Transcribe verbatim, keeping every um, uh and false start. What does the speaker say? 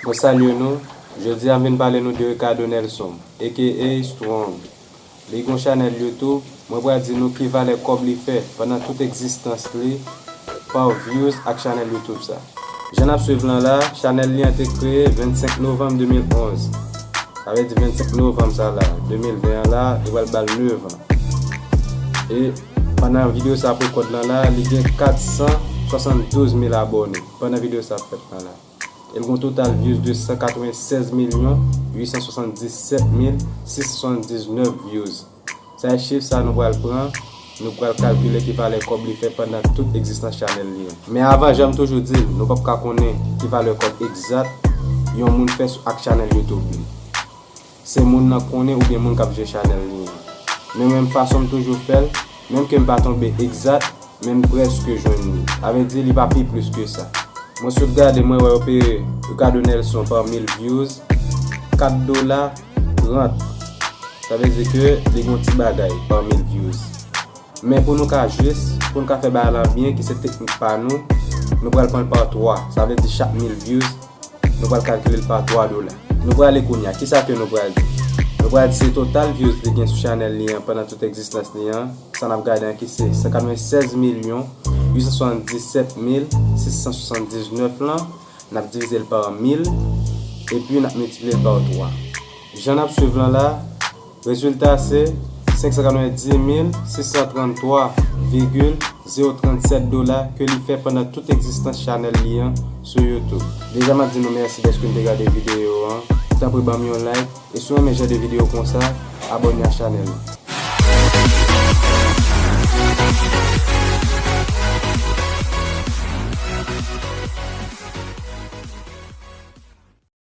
Mwen salye nou. Jodi a m vin pale nou de Ricardo Nelson, A K A Strong. Li gon chanèl YouTube. Mwen pral di nou ki valè kòb li fè pandan tout egzistans li pa views ak chanèl YouTube sa. Jan n ap swiv lan la, chanèl li an te kreye vennsenk novanm de mil onz. Sa vle di vennsenk novanm sa la, de mil ven an la, li pral ba l nèf an. E pandan videyo sa ap rekòd lan la, li gen kat san swasanndouz mil abòne pandan videyo sa ap fèt lan la. E l gon total views de san katrevennsèz milyon uit san swasanndisèt mil sis san swasanndiznèf views. Sa e chif sa nou pral pran, nou pral kalkile ki valè kòb li fè pandan tout egzistans chanèl li an. Men avan, jan m toujou di l, nou p ap ka konnen ki valè kòb egzat yon moun fè sou ak chanèl YouTube li. Se moun nan konnen oubyen moun k ap jere chanèl li an. Men menm fason m toujou fè l, menm ke m pa tonbe egzat, men m prèske jwenn li. Sa vle di li pa pi plis ke sa. Mwen sot gade, mwen wè yo peye Ricardo Nelson pa mil views kat dola trant. Sa vle di ke li gon ti bagay pa mil views. Men pou nou ka jis, pou nou ka fè bagay lan byen, ki se teknik pa nou, nou pral pran l pa twa. Sa vle di chak mil views, nou pral kalkile l pa twa dola. Nou prale kounye a, kisa ke nou pral di? Nou pral di se total views li gen sou chanèl li an pandan tout egzistans li an. Sa n ap gade an ki se san katrevennsèz milyon uit san swasanndiznèf mil sis san swasanndiznèf lan, n ap divize l pa mil, epi n ap miltipliye l pa twa. Jan n ap swiv lan la, rezilta se senk san katrevenndis mil sis san tranntwa vigil zewo trannsèt dola ke li fè pandan tout egzistans chanèl li an sou YouTube. Deja m ap di nou mèsi dèske n te gade videyo an. Tanpri ban m yon like, e si w renmen jan de videyo konsa, abòne a chanèl lan.